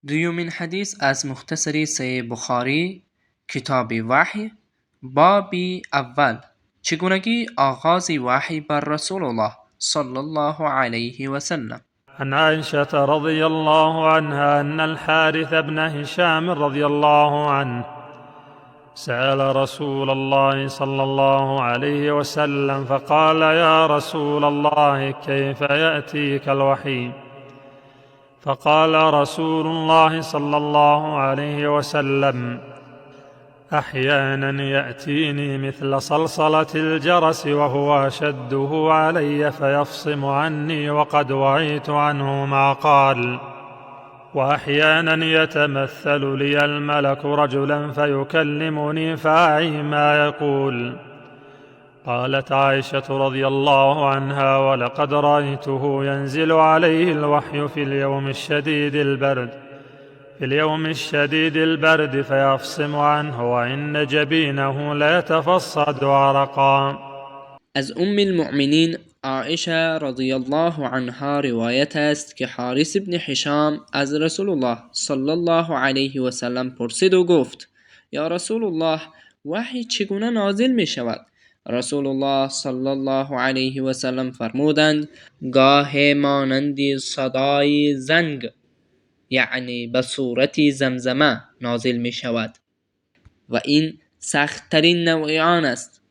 دومین حدیث از مختصر صحیح بخاری، کتاب وحی، باب اول، چگونگی آغاز وحی بر رسول الله صلی الله علیه و سلم. عن عائشة رضي الله عنها أن الحارث بن هشام رضي الله عنه سأل رسول الله صلى الله عليه وسلم فقال: يا رسول الله، كيف يأتيك الوحي؟ فقال رسول الله صلى الله عليه وسلم: أحيانا يأتيني مثل صلصلة الجرس وهو أشده علي فيفصم عني وقد وعيت عنه ما قال، وأحيانا يتمثل لي الملك رجلا فيكلمني فأعي ما يقول. قالت عائشة رضي الله عنها: ولقد رأيته ينزل عليه الوحي في اليوم الشديد البرد فيفصم عنه وإن جبينه ليتفصد عرقا. از ام المؤمنین عایشه رضی الله عنها روایت است که حارث بن هشام از رسول الله صلی الله علیه و سلم پرسید و گفت: یا رسول الله، وحی چگونه نازل می شود؟ رسول الله صلی الله علیه و سلم فرمودند: گاه مانند صدای زنگ، یعنی به صورت زمزمه نازل می شود و این سختترین نوع آن است.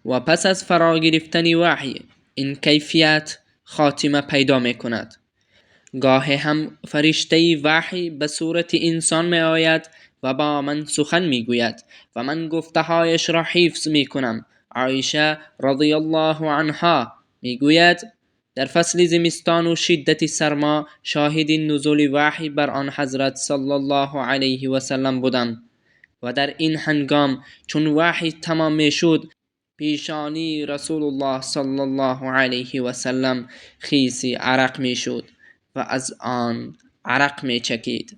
و پس از فرا گرفتن وحی این کیفیت خاتمه پیدا می کند. گاه هم فرشته وحی به صورت انسان می آید و با من سخن می گوید و من گفتهایش را حفظ می کنم. عایشه رضی الله عنها می گوید: در فصل زمستان و شدت سرما شاهد نزول وحی بر آن حضرت صلی الله علیه و سلم بودم و در این هنگام چون وحی تمام می شد، پیشانی رسول الله صلی الله علیه و سلم خیس عرق می شد و از آن عرق می چکید.